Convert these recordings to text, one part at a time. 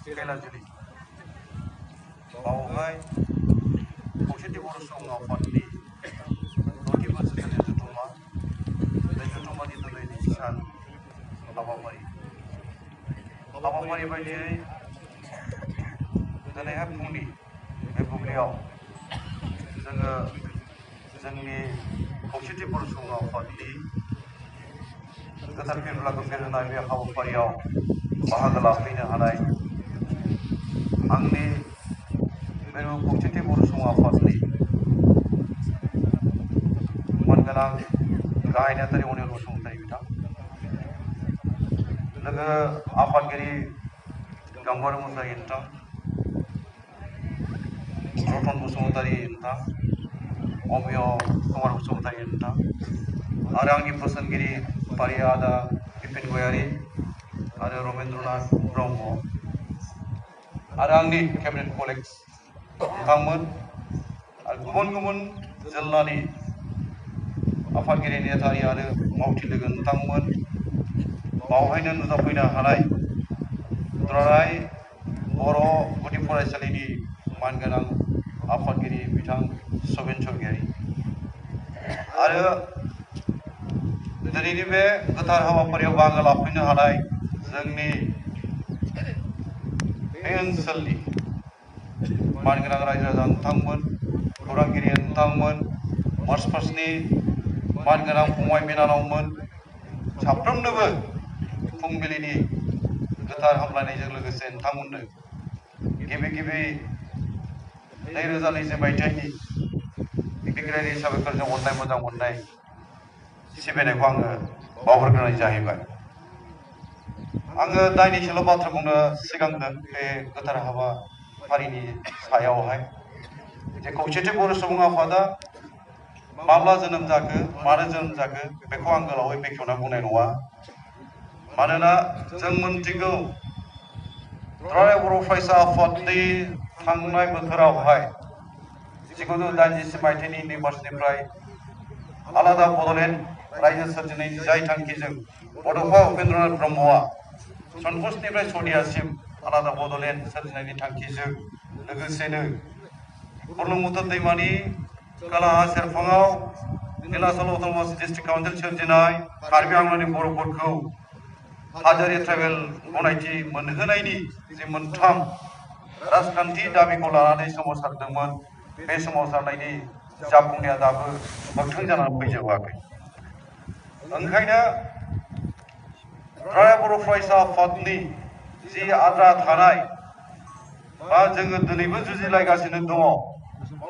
खैलाजुलि बावहाय खौसेथि बर' सुबुं आफादनि 10थि बोसोरसालि जथुम्मा बे जथुम्मानि दिनै नैथि सान हाबाफारि बायदियै दिनैहाय फुंनि बे बुब्लियाव जोङो जोंनि खौसेथि बर' सुबुं आफादनि गोथार फिरब्लाखौ बेरहोनाय बे हाबाफारियाव बाहागो लाफैनो हानाय आंनि बे खौसेथि बर' सुबुं आफादनि मानगोनां गाहाय नेहाथारि अनिल बसुमतारी बिथां, लोगो आफादगिरि गाम्बारि मुसाहारि नोंथां, रतन बसुमतारी नोंथां, अमिय कुमार बसुमतारी नोंथां, आरो आंनि बोसोनगिरि फारिया आदा बिपिन गयारि आरो रबीन्द्रनाथ ब्रह्म आरो आंनि केबिनेट कलिग्स नोंथांमोन आरो गुबुन गुबुन जिल्लानि आफादगिरि नेहाथारि आरो मावथि लोगो नोंथांमोन, बावहायनो नुजाफैनो हानाय दुलाराय बर' गुदि फरायसालिनि मानगोनां आफादगिरि बिथां सबिन सरगियारि आरो दिनैनि बे गोथार हाबाफारियाव बाहागो लाफैनो हानाय जोंनि बे ओनसोलनि मानगोनां रायजो राजा नोंथांमोन, खौरांगिरि नोंथांमोन, मार्चपास्टनि मानगोनां फंबाय बिनानावमोन, साफ्रोमनोबो फुंबिलिनि गोथार हामलायनायजों लोगोसे नोंथांमोननो गिबि 2020 मायथाइनि बिग्रायारि साबायखरजों अननाय मोजां मोननाय सिबिनायखौ आङो बावहरग्रोनाय जाहैबाय। आङो दायनिसेल' बाथ्रा बुंनो सिगांदों बे गोथार हाबाफारिनि सायावहाय जे खौसेथि बर' सुबुं आफादा माब्ला जोनोम जाखो, मानो जोनोम जाखो बेखौ आं गोलावै बेखेवना बुंनाय नङा। मानोना जों मोनथिगौ दुलाराय बर' फरायसा आफादनि थांनाय बोथोरावहाय 1980 मायथाइनि 2 मार्चनिफ्राय आलादा बड'लेण्ड रायजो सोरजिनायनि जाय थांखिजों बड'फा उपेन्द्रनाथ ब्रह्मआ सन्तसनिफ्राय सदियासिम आलादा बड'लेण्ड सोरजिनायनि थांखिजों लोगोसेनो बुरलुंबुथुर दैमानि खोलाहा सेरफाङाव नीलाचल अट'नमास डिस्ट्रिक्ट काउन्सिल सोरजिनाय, कार्बि आंलंनि बर'फोरखौ हादोरारि ट्राइबेल गनायथि मोनहोनायनि जे मोनथाम राजखान्थि दाबिखौ लानानै सोमावसारदोंमोन, बे सोमावसारनायनि जाफुंनाया दाबो मोगथां जानानै फैजोबाखै। ओंखायनो दुलाराय बर' फरायसा आफादनि जि आद्रा थानाय बा जोङो दिनैबो जुजिलायगासिनो दङ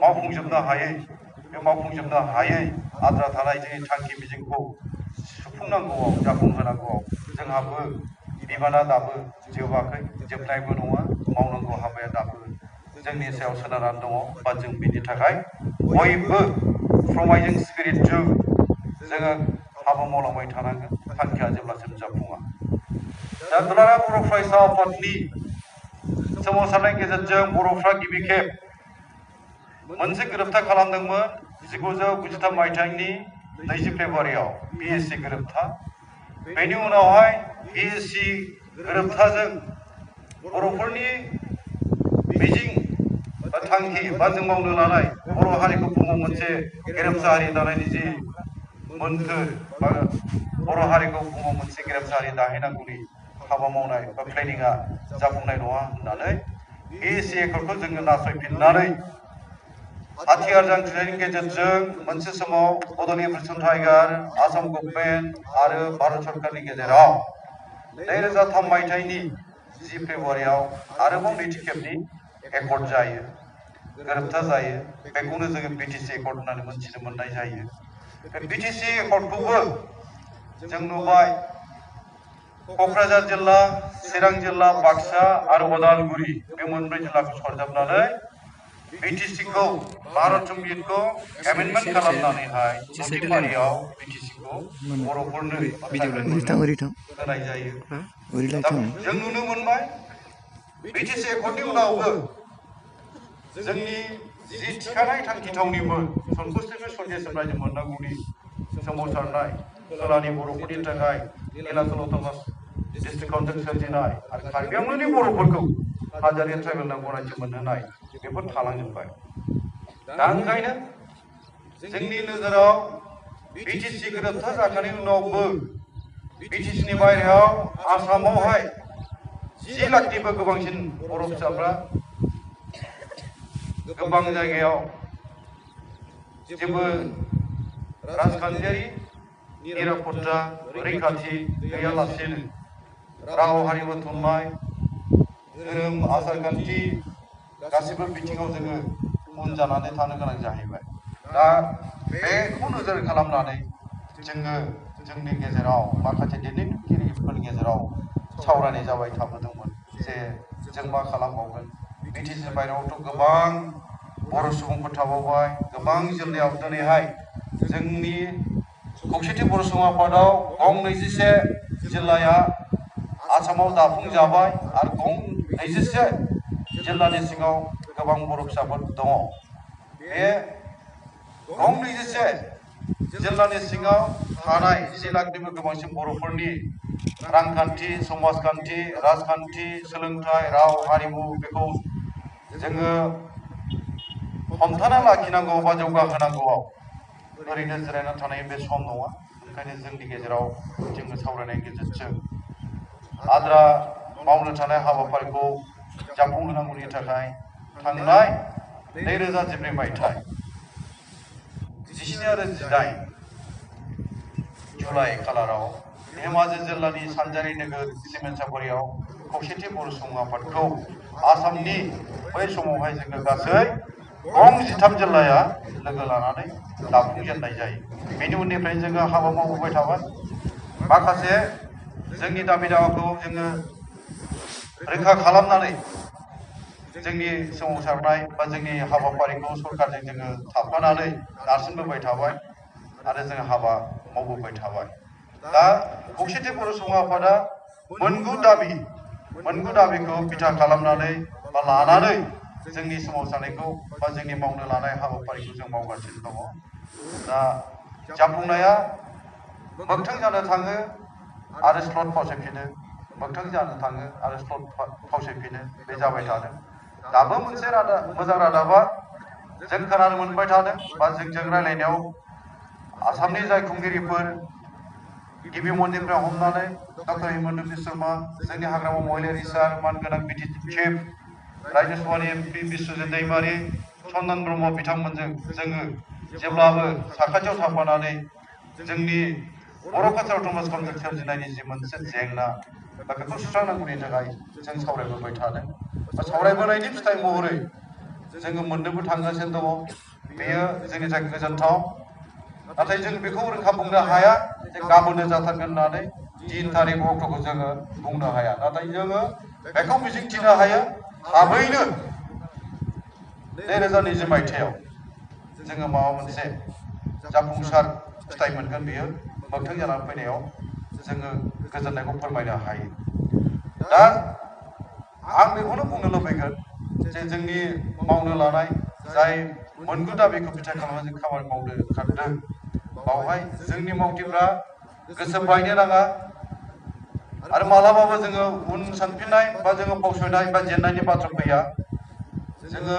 मावफुंजोबनो हायै, बे मावफुंजोबनो हायै आद्रा थानाय जोंनि थांखि मिजिंखौ सुफुंनांगौआव, जाफुंहोनांगौआव जोंहाबो बिबाना दाबो जोबाखै, जोबनायबो नङा। मावनांगौ हाबाया दाबो जोंनि सायाव सोनारनानै दङ बा जों बिनि थाखाय बयबो प्रमाइजिं स्पिरिटजों जोङो हाबा मावलांबाय थानांगोन, थांखिया जेब्लासिम जाफुङा। दा दुलाराय बर' फरायसा आफादनि सोमावसारनायनि गेजेरजों बर'फ्रा गिबि खेब मोनसे गोरोबथा खालामदोंमोन 1993 मायथाइनि 20 फेब्रुवारियाव BSC गोरोबथा। बेनि उनावहाय BSC गोरोबथाजों बर'फोरनि मिजिं बा थांखि बा जों मावनो लानाय बर' हारिखौ बुहुमाव मोनसे गेरेमसा हारि दानायनि जि मोन्थोर बा बर' हारिखौ बुहुमाव मोनसे गेरेमसा हारि दाहैनांगौनि हाबा मावनाय बा प्लेनिंआ जाफुंनाय नङा होननानै BSC एकर्डखौ जोङो नासयफिननानै हाथियार जांख्रिनायनि गेजेरजों मोनसे समाव बड'लेण्ड लिबारेसन टाइगार, आसाम गभर्नमेन्ट आरो भारत सरकारनि गेजेराव 2003 मायथाइनि 10 फेब्रुवारियाव आरोबाव नैथि खेबनि एकर्ड जायो, गोरोबथा जायो। बेखौनो जोङो BTC एकर्ड होननानै मोनथिनो मोननाय जायो। बे BTC एकर्डखौबो जों नुबाय क'क्राझार जिल्ला, चिरां जिल्ला, बाक्सा आरो उदालगुरि बे मोनब्रै जिल्लाखौ सरजाबनानै BTCखौ भारत संबिजितखौ एमेन्डमेन्ट खालामनानैहाय 10थि फारियाव BTCखौ बर'फोरनो होनाय जायो। जों नुनो मोनबाय BTC एकर्डनि उनावबो जोंनि जि थिखानाय थांखि थावनिमोन सन्तसनिफ्राय सदियासिम रायजो मोननांगौनि सोमावसारनाय खोलानि बर'फोरनि थाखाय नीलाचल अट'नमास डिस्ट्रिक्ट काउन्सिल सोरजिनाय आरो कार्बि आंलंनि बर'फोरखौ हाजारि ट्राइबेल गनायथि मोनहोनाय बेफोर थालांजोब्बाय। दा ओंखायनो जोंनि नोजोराव बिटिसि गोरोबथा जाखांनायनि उनावबो बिटिसिनि बायहेरायाव आसामावहाय 10 लाखनिबो गोबांसिन बर' फिसाफ्रा गोबां जायगायाव जेबो राजखान्थियारि निरापत्ता रैखाथि गैयालासेनो राव हारिमु थुनलाइ धोरोम आसारखान्थि गासिबो बिथिङाव जोङो उन जानानै थानो गोनां जाहैबाय। दा बेखौ नोजोर खालामनानै जोङो जोंनि गेजेराव माखासे दैदेनगिरिफोरनि गेजेराव सावरायनाय जाबाय थाबोदोंमोन जे जों मा खालामबावगोन। बिटिसि बायहेरायावथ' गोबां बर' सुबुंफोर थाबावबाय, गोबां जिल्लायाव दिनैहाय जोंनि खौसेथि बर' सुबुं आफादाव गं 21 जिल्लाया आसामाव दाफुंजाबाय आरो गं 21 जिल्लानि सिङाव गोबां बर' फिसाफोर दङ। बे गं 21 जिल्लानि सिङाव थानाय 10 लाखनिबो गोबांसिन बर'फोरनि रांखान्थि, समाजखान्थि, राजखान्थि, सोलोंथाइ, राव हारिमु बेखौ जोङो हमथाना लाखिनांगौ बा जौगाहोनांगौआव ओरैनो जिरायना थानाय बे सम नङा। ओंखायनो जोंनि गेजेराव जोङो सावरायनायनि गेजेरजों आद्रा मावनो थानाय हाबाफारिखौ जाफुंहोनांगौनि थाखाय थांनाय 2012 मायथाइ 17 आरो 18 जुलाइ खालाराव धेमाजि जिल्लानि सानजारि नोगोर सिमेन्साफुरियाव खौसेथि बर' सुबुं आफादखौ आसामनि बै समावहाय जोङो गासै गं 13 जिल्लाया लोगो लानानै दाफुंजेननाय जायो। बेनि उननिफ्रायनो जोङो हाबा मावबोबाय थाबाय। माखासे जोंनि दाबि दावाखौ जोङो रैखा खालामनानै जोंनि सोमावसारनाय बा जोंनि हाबाफारिखौ सरकारजों जोङो थाफानानै नारसिनबोबाय थाबाय आरो जों हाबा मावबोबाय थाबाय। दा खौसेथि बर' सुबुं आफादा मोनगु दाबिखौ बिथा खालामनानै बा लानानै जोंनि सोमावसारनायखौ बा जोंनि मावनो लानाय हाबाफारिखौ जों मावगासिनो दङ। दा जाफुंनाया मोगथां जानो थाङो आरो स्लट फावसायफिनो, मोगथां जानो थाङो आरो स्लट फावसायफिनो, बे जाबाय थादों। दाबो मोनसे मोजां रादाबा जों खोनानो मोनबाय थादों बा जोंजों रायलायनायाव आसामनि जाय खुंगिरिफोर गिबि मन्दिरनिफ्राय हमनानै डक्टर हिमन्त बिश्व शर्मा, जोंनि हाग्रामा महिलारि सार, मानगोनां बिटिसि चिफ, रायजोसभानि एमपि बिश्वजित दैमारि, सनमान ब्रह्म बिथांमोनजों जोङो जेब्लाबो साखाथियाव थाफानानै जोंनि बर' कालचार थमास काउन्सिल सोरजिनायनि जि मोनसे जेंना दा बेखौ सुस्रांनांगौनि थाखाय जों सावरायबोबाय थादों। बा सावरायबोनायनि फिथाइ महरै जोङो मोननोबो थांगासिनो दङ। बेयो जोंनि थाखाय गोजोनथाव। नाथाय जों बेखौ रोखा बुंनो हाया जे गाबोननो जाथारगोन होननानै दिन थारिख अक्ट'खौ जोङो बुंनो हाया। नाथाय जोङो बेखौ मिजिंथिनो हायो थाबैनो 2020 मायथाइयाव जोङो माबा मोनसे जाफुंसार फिथाइ मोनगोन। बेयो मोगथां जानानै फैनायाव जोङो गोजोननायखौ फोरमायनो हायो। दा आं बेखौनो बुंनो लुबैगोन जे जोंनि मावनो लानाय जाय मोनगु दाबिखौ बिथा खालामनानै जों खामानि मावनो ओंखारदों, बावहाय जोंनि मावथिफ्रा गोसो बायनो नाङा आरो मालाबाबो जोङो उन सानफिननाय बा जोङो फावसयनाय बा जेननायनि बाथ्रा फैया। जोङो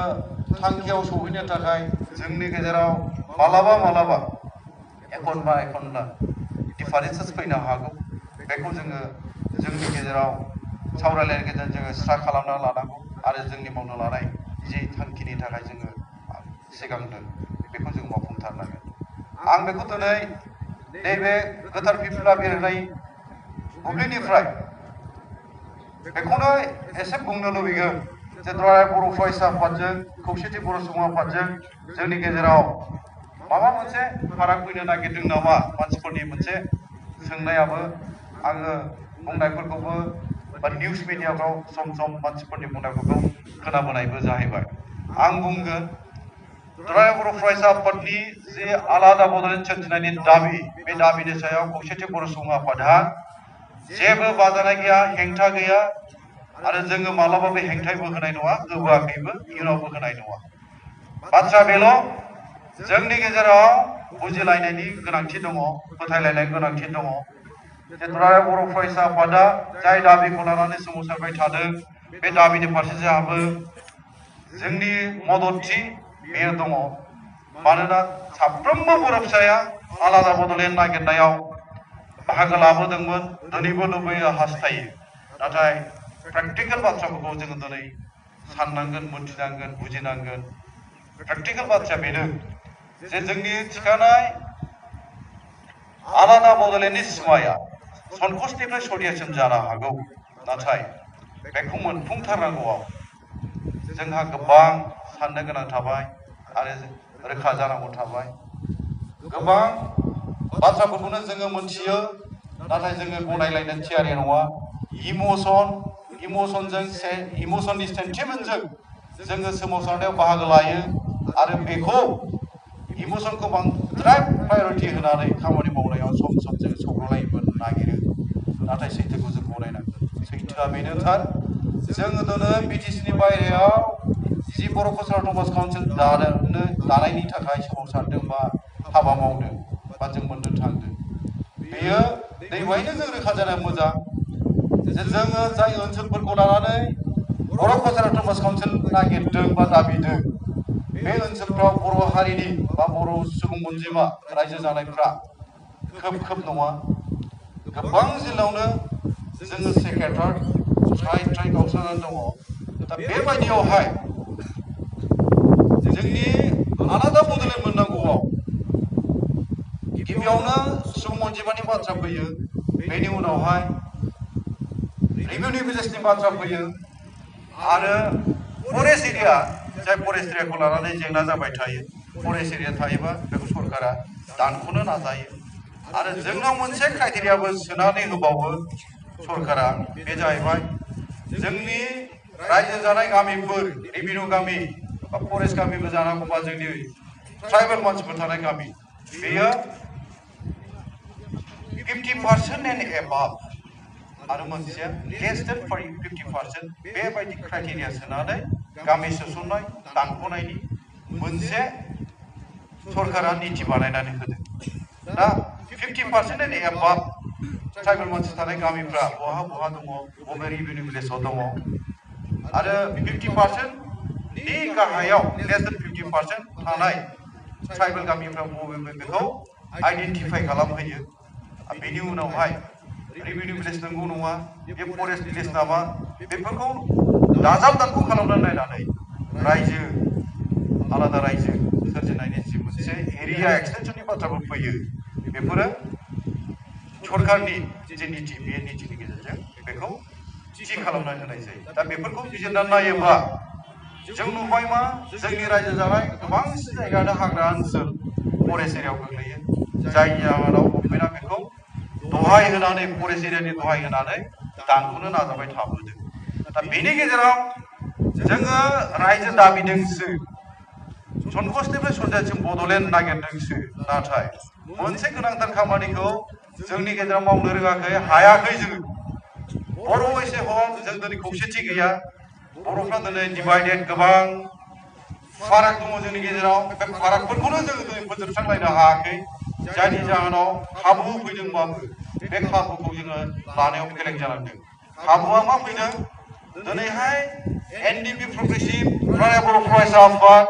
थांखियाव सौहैनो थाखाय जोंनि गेजेराव मालाबा एखनबा डिफारेन्सेस फैनो हागौ। बेखौ जोङो जोंनि गेजेराव सावरायलायनायनि गेजेरजों जोङो स्रा खालामना लानांगौ आरो जोंनि मावनो लानाय जि थांखिनि थाखाय जोङो सिगांदों बेखौ जों मावफुंथारनांगोन। आं बेखौ दिनै नैबे गोथार फिरफिला बिरहोनाय बुब्लिनिफ्राय बेखौनो एसे बुंनो लुबैगोन जे दुलाराय बर' फरायसा आफादजों खौसेथि बर' सुबुं आफादजों जोंनि गेजेराव माबा मोनसे फाराग फैनो नागिरदों नामा। मानसिफोरनि मोनसे सोंनायाबो आङो बुंनायफोरखौबो बा निउस मिडियाफ्राव सम सम मानसिफोरनि बुंनायफोरखौ खोनाबोनायबो जाहैबाय। आं बुंगोन दुलाराय बर' फरायसा आफादनि जे आलादा बड'लेण्ड सोरजिनायनि दाबि, बे दाबिनि सायाव खौसेथि बर' सुबुं आफादहा जेबो बाजानाय गैया, हेंथा गैया आरो जोङो मालाबाबो हेंथाबो होनाय नङा, होबोआखैबो, इयुनावबो होनाय नङा। बाथ्रा बेल' जोंनि गेजेराव बुजिलायनायनि गोनांथि दङ, फोथायलायनायनि गोनांथि दङ। जे दुलाराय बर' फरायसा आफादा जाय दाबिखौ लानानै सोमावसारबाय थादों बे दाबिनि फारसे जोंहाबो जोंनि मददथि बेयो दङ। मानोना साफ्रोमबो बर' फिसाया आलादा बड'लेण्ड नागिरनायाव बाहागो लाबोदोंमोन, दिनैबो लुबैयो, हास्थायो। नाथाय प्रेक्टिकेल बाथ्राफोरखौ जोङो दिनै साननांगोन, मोनथिनांगोन, बुजिनांगोन। प्रेक्टिकेल बाथ्राया बेनो जे जोंनि थिखानाय आलादा बड'लेण्डनि सिमाया संकसनिफ्राय सदियासिम जानो हागौ। नाथाय बेखौ मोनफुंथारनांगौआव जोंहा गोबां साननो गोनां थाबाय आरो रोखा जानांगौ थाबाय। गोबां बाथ्राफोरखौनो जोङो मोनथियो, नाथाय जोङो गनायलायनो थियारि नङा। इम'सननि सेन्टिमेन्टजों जोङो सोमावसारनायाव बाहागो लायो आरो बेखौ इम'सनखौ बांद्राय प्रायरिटि होनानै खामानि मावनायाव सम सम जों सौग्रावलायनो नागिरो। नाथाय सैथोखौ जों गनायनांगोन। सैथोआ बेनोथार, जोङो दिनै बिटिसिनि बायहेरायाव जि बर' कालचारेल थमास काउन्सिल दानायनि थाखाय सोमावसारदों बा हाबा मावदों बा जों मोननो थांदों, बेयो नैबेहायनो जों रोखा जानाया मोजां जे जोङो जाय ओनसोलफोरखौ लानानै बर' कालचारेल थमास काउन्सिल नागिरदों बा दाबिदों, बे ओनसोलफ्राव बर' हारिनि बा बर' सुबुं अनजिमा रायजो जानायफ्रा खोब नङा। गोबां जिल्लायावनो जोङो सेक्रेटार ट्राय गावस्रानानै दङ। दा बेबायदियावहाय जोंनि आलादा बड'लेण्ड मोननांगौआव गिबियावनो सुबुं अनजिमानि बाथ्रा फैयो, बेनि उनावहाय रेभिनिउ भिलेजनि बाथ्रा फैयो आरो फरेस्ट एरिया, जाय फरेस्ट एरियाखौ लानानै जेंना जाबाय थायो। फरेस्ट एरिया थायोबा बेखौ सरकारा दानख'नो नाजायो आरो जोंनाव मोनसे क्राइटेरियाबो सोनानै होबावो सरकारा, बे जाहैबाय जोंनि रायजो जानाय गामिफोर, रेभिनिउ गामि बा फरेस्ट गामिबो जानांगौबा जोंनि ट्राइबेल मानसिफोर थानाय गामि, बेयो 50% एन्ड एबाभ आरो मोनसेया लेस देन 50%, बेबायदि क्राइटेरिया सोनानै गामि सोसननाय दानख'नायनि मोनसे सरकारा निति बानायनानै होदों। दा 50% एन्ड एबाभ ट्राइबेल मानसि थानाय गामिफ्रा बहा दङ, बबे रेभिनिउ भिलेजाव दङ आरो 50%नि गाहायाव लेस देन 50% थानाय ट्राइबेल गामिफ्रा बबे बेखौ आइडेन्टिफाइ खालामहोयो। बेनि उनावहाय रेभिनिउ भिलेज नंगौ नङा, बे फरेस्ट भिलेज नामा, बेफोरखौ दाजाब-दानख' खालामनानै नायनानै रायजो आलादा रायजो सोरजिनायनि जि मोनसे एरिया एक्सटेनसननि बाथ्राफोर फैयो, बेफोरो सरकारनि जे निति, बे नितिनि गेजेरजों बेखौ थि खालामनानै होनाय जायो। दा बेफोरखौ बिजिरनानै नायोब्ला जों नुबाय मा, जोंनि रायजो जानाय गोबांसिन जायगायानो हाग्रा ओनसोल फरेस्ट एरियायाव गोग्लैयो, जायनि जाहोनाव गभर्नमेन्टआ बेखौ दहाय होनानै, फरेस्ट एरियानि दहाय होनानै दानख'नो नाजाबाय थाबोदों। दा बेनि गेजेराव जोङो रायजो दाबिदोंसो, संकसनिफ्राय सदियासिम बड'लेण्ड नागिरदोंसो, नाथाय मोनसे गोनांथार खामानिखौ जोंनि गेजेराव मावनो रोङाखै, हायाखै जोङो। बर' एसे हम जों दिनै खौसेथि गैया, बर'फ्रा दिनै डिभाइडेड, गोबां फाराग दङ जोंनि गेजेराव। बे फारागफोरखौनो जोङो दिनै फोजोबस्रांलायनो हायाखै, जायनि जाहोनाव खाबु फैदोंबाबो बे खाबुखौ जोङो लानायाव फेलें जानांदों। खाबुआ मा फैदों? दिनैहाय एनडिपि प्रग्रेसिभ दुलाराय बर' फरायसा आफाद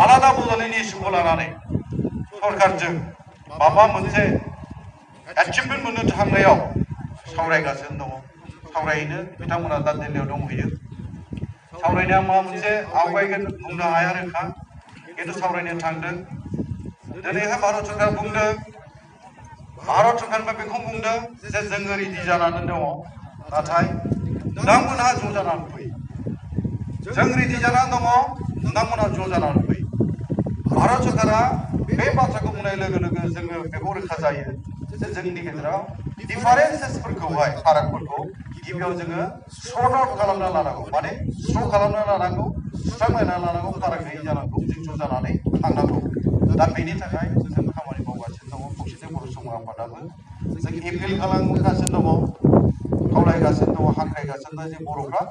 आलादा बड'लेण्डनि इस्युखौ लानानै सरकारजों माबा मोनसे एचिभमेन्ट मोननो थांनायाव सावरायगासिनो दङ। सावरायहैनो बिथांमोना दा दिल्लीयाव दंहैयो। सावरायनाया मा मोनसे आवगायगोन बुंनो हाया रोखा, खिन्थु सावरायनो थांदों। दिनैहाय भारत सरकारा बुंदों, भारत सरकारनिफ्राय बेखौ बुंदों जे जोङो रेडि जानानै दङ, नाथाय नोंथांमोनहा ज' जानानै फै। जों रेडि जानानै दङ, नोंथांमोनहा ज' जानानै फै। भारत सरकारा बे बाथ्राखौ बुंनाय लोगो लोगो जोङो बेखौ रोखा जायो जे जोंनि गेजेराव डिफारेन्सेसफोरखौहाय, फारागफोरखौ गिबियाव जोङो सर्ट आउट खालामना लानांगौ, माने स्र' खालामना लानांगौ, सुस्रांलायना लानांगौ, फाराग गैयै जानांगौ, जों ज' जानानै थांनांगौ। दा बेनि थाखाय जों खामानि मावगासिनो दङ। खौसेथि बर' सुबुं आफादाबो जों एपिल खालामगासिनो दङ, खावलायगासिनो दङ, हांख्रायगासिनो दङ जे बर'फ्रा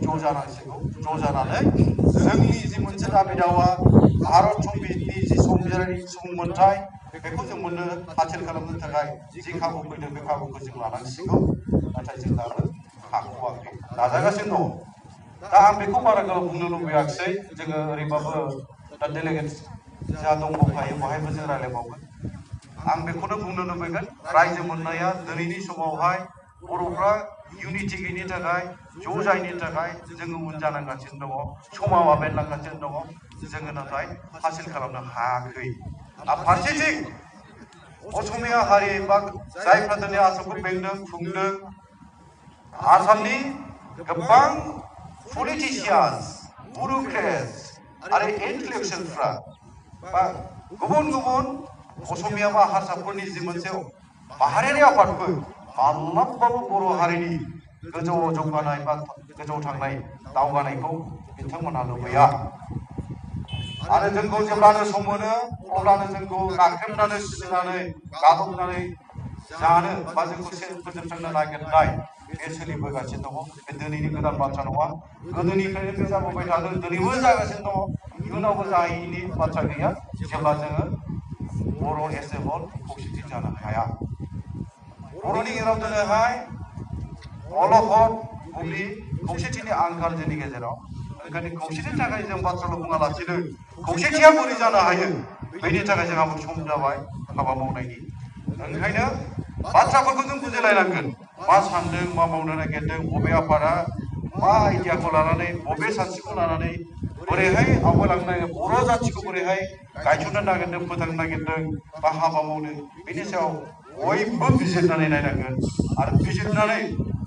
ज' जानांसिगौ। ज' जानानै जोंनि जि मोनसे दाबि दावा, भारत संबिजितनि जि संबिजिरारि सुबुं मोनथाय, बेखौ जों मोननो हासिल खालामनो थाखाय जि खाबु फैदों बे खाबुखौ जों लानांसिगौ नाथाय जों दाबो हाख'वाखै नाजागासिनो दं दा आं बेखौ बारा गोलाव बुंनो लुबैयाखिसै जोङो ओरैबाबो दा डेलिगेट जा दंबावखायो बहायबो जों रायज्लायबावगोन आं बेखौनो बुंनो लुबैगोन रायजो मोननाया दिनैनि समावहाय बर'फ्रा इउनिटि गैयिनि थाखाय ज' जायैनि थाखाय जोङो उन जानांगासिनो दङ समा बाबेनलांगासिनो दङ जोङो नाथाय हासिल खालामनो हायाखै आरो फारसेथिं असमिया हारि बा जायफ्रा दिनै आसामखौ बेंदों खुंदों आसामनि गोबां पलिटिशियान्स ब्युरोक्रेट्स आरो इन्टेलेक्चुवेलफ्रा बा गुबुन गुबुन असमिया बा हारसाफोरनि जि मोनसे माहारियारि आफादफोर माब्लाबाबो बर' हारिनि गोजौआव जौगानाय बा गोजौआव थांनाय दावगानायखौ बिथांमोनहा लुबैया आरो जोंखौ जेब्लानो सम मोनो अब्लानो जोंखौ नाख्रेबनानै सुनानै गादबनानै जानो बा जोंखौ फोजोबस्रांनो नागिरनाय बे सोलिबोगासिनो दङ बे दिनैनि गोदान बाथ्रा नङा गोदोनिफ्रायनो बे जाबोबाय थादों दिनैबो जागासिनो दङ इयुनावबो जायैनि बाथ्रा गैया जेब्ला जोङो बर' एस ए हल खौसेथि जानो हाया बर'नि गेजेराव दिनैहाय अलखद बुब्लि खौसेथिनि आंखाल जोंनि गेजेराव ओंखायनो खौसेथिनि थाखाय जों बाथ्राल' बुङालासिनो खौसेथिया बोरै जानो हायो बेनि थाखाय जोंहाबो सम जाबाय हाबा मावनायनि ओंखायनो बाथ्राफोरखौ जों बुजिलायनांगोन मा सानदों मा मावनो नागिरदों बबे आफादा मा आइडियाखौ लानानै बबे सानस्रिखौ लानानै बोरैहाय आवगायलांनो बर' जाथिखौ बोरैहाय गायसननो नागिरदों फोथांनो नागिरदों बा हाबा मावनो बेनि सायाव बयबो बिजिरनानै नायनांगोन आरो बिजिरनानै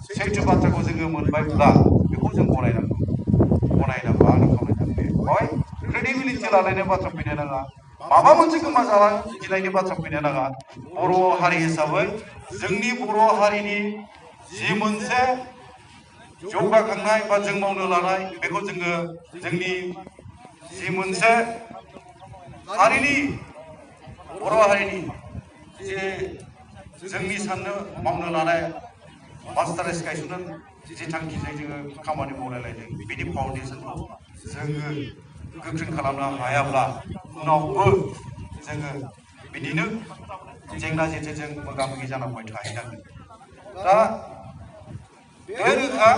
सैथो बाथ्राखौ जोङो मोनबायब्ला बेखौ जों गनायनांगौ गनायनांगौ आंनि खावलायनाय बेवहाय क्रेडिबिलिटि लालायनाय बाथ्रा फैनो नाङा माबा मोनसे गोमाजालां गिनायनि बाथ्रा फैनो नाङा बर' हारि हिसाबै जोंनि बर' हारिनि जि मोनसे जौगाखांनाय बा जों मावनो लानाय बेखौ जोङो जोंनि जि मोनसे हारिनि बर' हारिनि जे जोंनि साननो मावनो लानाय मास्टारेस गायसननो जि थांखिजों जोङो खामानि मावलायलायदों बिनि फाउन्डेसनखौ जोङो गोख्रों खालामनो हायाब्ला उनावबो जोङो बिदिनो जेंना जेथोजों मोगा मोगि जानांबाय थाहैनांगोन दा बे रोखा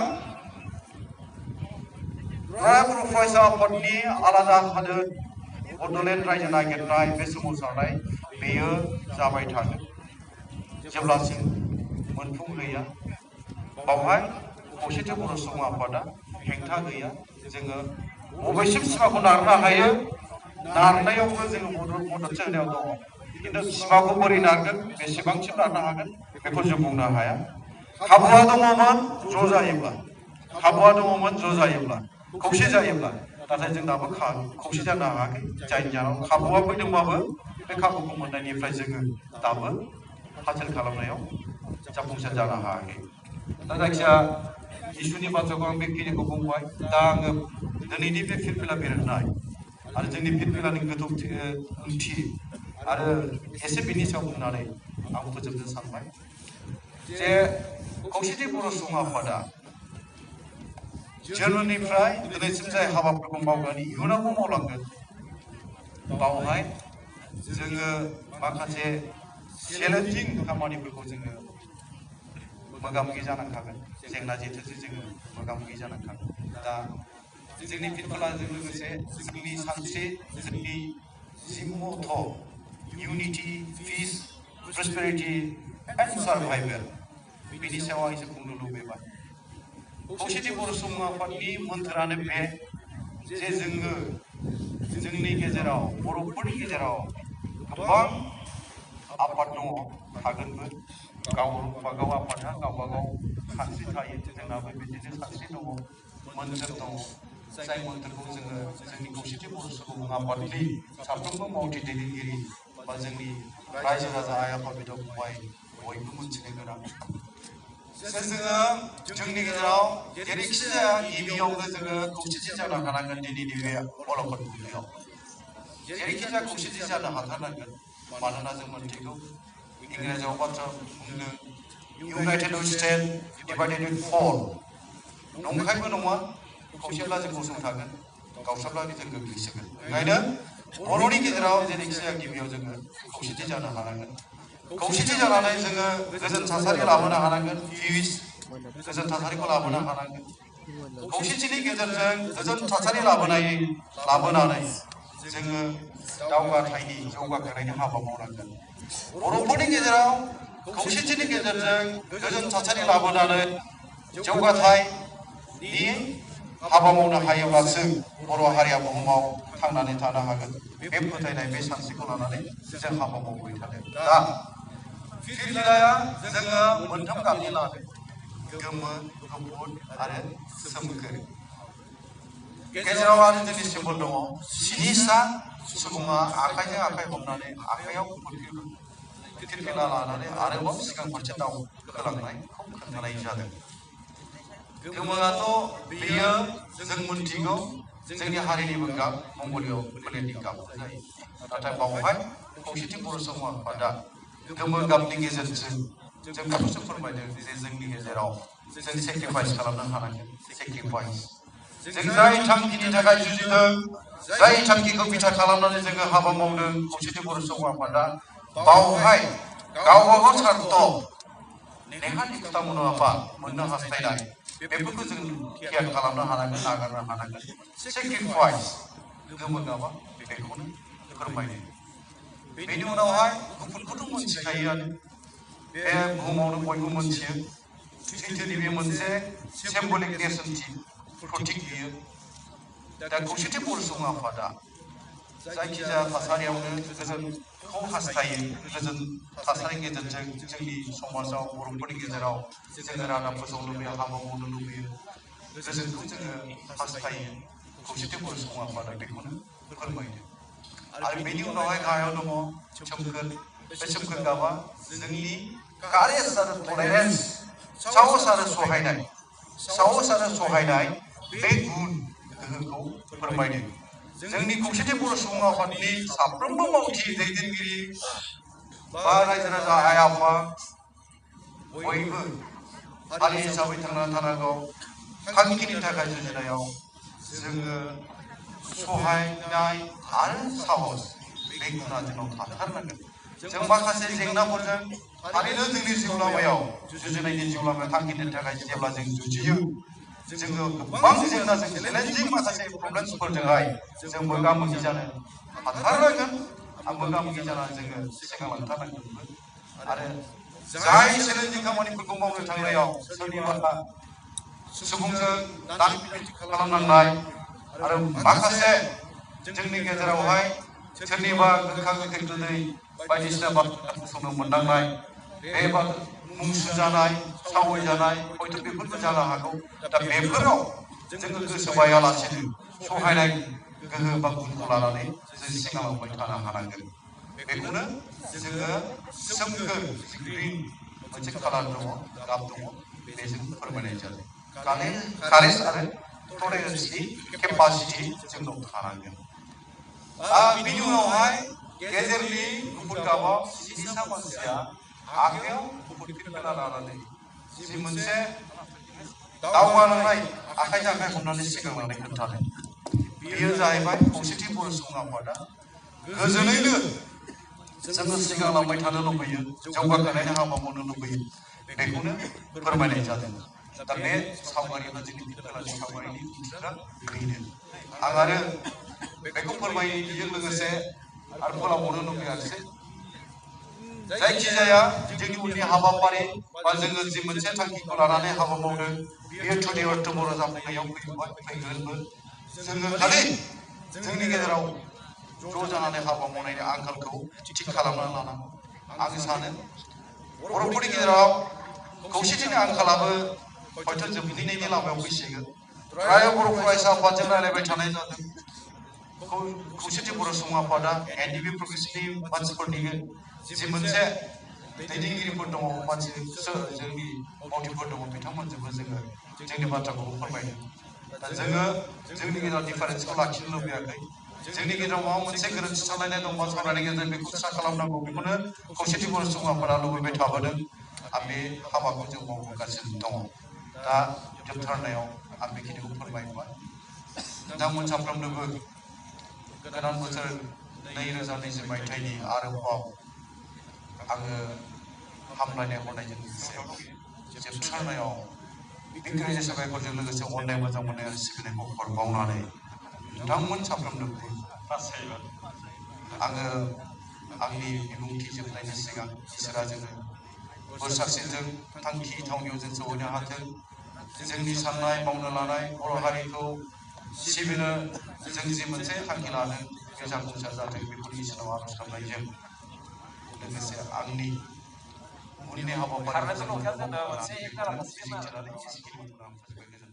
राय बर' फरायसा आफादनि आलादा हादोर बड'लेण्ड रायजो नागिरनाय बे सोमावसारनाय बेयो जाबाय थागोन जेब्लासिम मोनफुं गैया बावहाय खौसेथि बर' सुबुं आफादा हेंथा गैया जोङो बबेसिम सिमाखौ नारनो हायो नारनायावबो जोङो मददसो होनायाव दङ खिन्थु सिमाखौ बोरै नारगोन बेसेबांसिम नारनो हागोन बेखौ जों बुंनो हाया खाबुआ दङमोन ज' जायोब्ला खाबुआ दङमोन ज' जायोब्ला खौसे जायोब्ला नाथाय जों दाबो खौसे जानो हायाखै जायनि जाहोनाव खाबुआ फैदोंबाबो बे खाबुखौ मोननायनिफ्राय जोङो दाबो हासिल खालामनायाव जाफुंसार जानो हायाखै दा जायखिया इसुनि बाथ्राखौ आं बेखिनिखौ बुंबाय दा आङो दिनैनि बे फिरफिला बेरहोनाय आरो जोंनि फिरफिलानि गोथौथि ओंथि आरो एसे बिनि सायाव बुंनानै आं फोजोबनो सानबाय जे खौसेथि बर' सुबुं आफादा जोनोमनिफ्राय दिनैसिम जाय हाबाफोरखौ मावगोन इयुनावबो मावलांगोन बावहाय जोङो माखासे चेलेन्जिं खामानिफोरखौ जोङो मोगा मोगि जानांखागोन जेंना जेथोजों जोङो मोगा मोगि जानांखागोन दा जोंनि फिरफिलाजों लोगोसे जोंनि सानस्रि जोंनि जि मथ' इउनिटि पिस प्रसपेरिटि एन्ड सार्भाइभेल बिनि सायाव आं एसे बुंनो लुबैबाय खौसेथि बर' सुबुं आफादनि मोन्थोरानो बे जे जोङो जोंनि गेजेराव बर'फोरनि गेजेराव गोबां आफाद दङ थागोनबो गावबागाव आफादहा गावबागाव सानस्रि थायो जोंनाबो बिदिनो सानस्रि दङ मोन्थोर दङ जाय मोन्थोरखौ जोङो जोंनि खौसेथि बर' सुबुं आफादनि साफ्रोमबो मावथि दैदेनगिरि बा जोंनि रायजो राजा आइ आफा बिदा फंबाय बयबो मोनथिनो गोनां जोङो जोंनि गेजेराव जेरैखि जाया गिबियावनो जोङो खौसेथि जानो हानांगोन दिनैनि बे अलखद बुब्लियाव जेरैखि जाया खौसेथि जानो हाथारनांगोन मानोना जों मोनथिगौ इंराजियाव बाथ्रा बुंदों united we stand divided we fall नंखायबो नङा खौसेब्ला जों गसंथागोन गावस्राब्ला जों गोग्लैसोगोन ओंखायनो बर'नि गेजेराव जेरैखिजाया गिबियाव जोङो खौसेथि जानो हानांगोन खौसेथि जानानै जोङो गोजोन थासारि लाबोनो हानांगोन पिस गोजोन थासारिखौ लाबोनो हानांगोन खौसेथिनि गेजेरजों गोजोन थासारि लाबोनानै जोङो दावगाथायनि जौगाखांनायनि हाबा मावनांगोन बर'फोरनि गेजेराव खौसेथिनि गेजेरजों गोजोन थासारि लाबोनानै जौगाथायनि हाबा मावनो हायोब्लासो बर' हारिया बुहुमाव थांनानै थानो हागोन बे फोथायनाय बे सानस्रिखौ लानानै जों हाबा मावबाय थादों दा फिरफिलाया जोङो मोनथाम गाबनि लादों गोमो गुफुर आरो सोमखोर गेजेराव आरो जोंनि सिम्बल दङ स्निसा सुबुङा आखाइजों आखाइ हमनानै आखाइयाव फिरफिला लानानै आरोबाव सिगां फारसे दावखोलांनायखौ खोन्थानाय जादों गोमोआथ' बेयो जों मोनथिगौ जोंनि हारिनिबो गाब मंगलीय फोलेरनि गाब जायो नाथाय बावहाय खौसेथि बर' सुबुं आफादा गोमो गाबनि गेजेरजों जों बेखौसो फोरमायदों जे जोंनि गेजेराव जों सेक्रिफाइस खालामनो हानांगोन सेक्रिफाइस जों जाय थांखिनि थाखाय जुजिदों जाय थांखिखौ बिथा खालामनानै जोङो हाबा मावदों खौसेथि बर' सुबुं आफादा बावहाय गावबागाव सार्थ नेहाथि खोथा मुलाम्फा मोननो हास्थायनाय बेफोरखौ जों धियान खालामनो हानांगोन नागारनो हानांगोन सेक्रिफाइस गोमो गाबा बेखौनो फोरमायदों बेनि उनावहाय गुफुरखौथ' मोनथिखायोआनो बे बुहुमावनो बयबो मोनथियो सैथोनि बे मोनसे सिम्बलिक नेरसोनथि प्रतीक बियो दा खौसेथि बर' सुबुं आफादा जायखिजाया थासारियावनो गोजोनखौ हास्थायो गोजोन थासारिनि गेजेरजों जोंनि समाजाव बर'फोरनि गेजेराव जोङो रादाब फोसावनो लुबैयो हाबा मावनो लुबैयो गोजोनखौ जोङो हास्थायो खौसेथि बर' सुबुं आफादा बेखौनो फोरमायदों आरो बेनि उनावहाय गाहायाव दङ सोमखोर बे सोमखोर गाबा जोंनि कारेज आरो टलारेन्स साहस आरो सहायनाय बे गुन गोहोखौ फोरमायदों जोंनि खौसेथि बर' सुबुं आफादनि साफ्रोमबो मावथि दैदेनगिरि बा रायजो राजा आइ आफा बयबो हारि हिसाबै थांनानै थानांगौ थांखिनि थाखाय जुजिनायाव जोङो सहायनाय आरो साहस बे गुना जोंनाव थाथारनांगोन जों माखासे जेंनाफोरजों थारैनो जोंनि जिउ लामायाव जुजिनायनि जिउ लामायाव थांखिनि थाखाय जेब्ला जों जुजियो जोङो गोबां जेंनाजों चेलेन्जिं माखासे प्रब्लेम्सफोरजोंहाय जों मोगा मोगि जानो हाथारनांगोन मोगा मोगि जानानै जोङो सिगांलांथारनांगोनबो आरो जाय चेलेन्जिं खामानिफोरखौ मावनो थांनायाव सोरनिबा सुबुंजों दान्थि खालामनांनाय आरो माखासे जोंनि गेजेरावहाय सोरनिबा गोखा गोखै गोदै बायदिसिना बाथ्रा फोसावनो मोननांनाय बे मुं सुजानाय सावै जानाय हयथ' बेफोरबो जानो हागौ दा बेफोराव जोङो गोसो बायालासेनो सहायनाय गोहो बा गुनखौ लानानै जों सिगांलांबाय थानो हानांगोन बेखौनो जोङो सोमखोर ग्रिन मोनसे कालार दङ गाब दङ बेजों फोरमायनाय जादों कारेज आरो टलारेन्सनि केपासिटि जोंनाव थानांगोन बिनि उनावहाय गेजेरनि गुफुर गाबाव स्निसा मानसिया आखायाव गुफुर फिरफिला लानानै जि मोनसे दावगालांनाय आखाइजों आखाइ हमनानै सिगांलांनाय खोन्थादों बेयो जाहैबाय खौसेथि बर' सुबुं आफादा गोजोनैनो जोङो सिगांलांबाय थानो लुबैयो जौगाखांनायनि हाबा मावनो लुबैयो बेखौनो फोरमायनाय जादों दा बे सावगारिया जोंनि फिरफिलानि सावगारिनि ओंथिया बेनो आं आरो बेखौ फोरमायनायजों लोगोसे आरो फोलावबावनो लुबैयाखिसै जायखिजाया जोंनि उननि हाबाफारि बा जोङो जि मोनसे थांखिखौ लानानै हाबा मावदों बेयो टुडे अर टुमर' जाफुंनायाव फैगोनबो जोङो खालि जोंनि गेजेराव ज' जानानै हाबा मावनायनि आंखालखौ थि खालामनानै लानांगौ आं सानो बर'फोरनि गेजेराव खौसेथिनि आंखालाबो हयथ' जोबहैनायनि लामायाव फैसिगोन फ्राय बर' फरायसा आफादजों रायलायबाय थानाय जादों खौसेथि बर' सुबुं आफादा एनडिपि प्रग्रेसनि मानसिफोरनि जि मोनसे दैदेनगिरिफोर दङ मानसि जोंनि मावथिफोर दङ बिथांमोनजोंबो जोङो जोंनि बाथ्राखौ फोरमायदों दा जोङो जोंनि गेजेराव डिफारेन्सखौ लाखिनो लुबैयाखै जोंनि गेजेराव माबा मोनसे गोरोन्थि सानलायनाय दंबा सावरायनायनि गेजेरजों बेखौ स्रा खालामनांगौ बेखौनो खौसेथि बर' सुबुं आफादा लुबैबाय थाबोदों आं बे हाबाखौ जों मावबोगासिनो दङ दा जोबथारनायाव आं बेखिनिखौ फोरमायबाय नोंथांमोन साफ्रोमनोबो गोदान बोसोर 2020 मायथाइनि आरोबाव आङो हामलायनाय हरनायजों लोगोसे जोबथारनायाव बिग्रायजो साबायखरजों लोगोसे अननाय मोजां मोननाय आरो सिबिनायखौ हरबावनानै नोंथांमोन साफ्रोमनोबो आङो आंनि बिबुंथि जोबनायनि सिगां इसोरा जोङो बोर सारस्रिजों थांखि थावनियाव जों सौहैनो हाथों जोंनि साननाय मावनो लानाय बर' हारिखौ सिबिनो जों जि मोनसे थांखि लादों बे जाफुंसार जाथों बेफोरनि इसोराव आर'ज गाबनायजों लोगोसे आंनि उननि हाबाफारिखौ जों मावफुंनो हाथों बेखौनो मिजिंथिनानै एसेखिनिखौनो आं फोजोबबाय।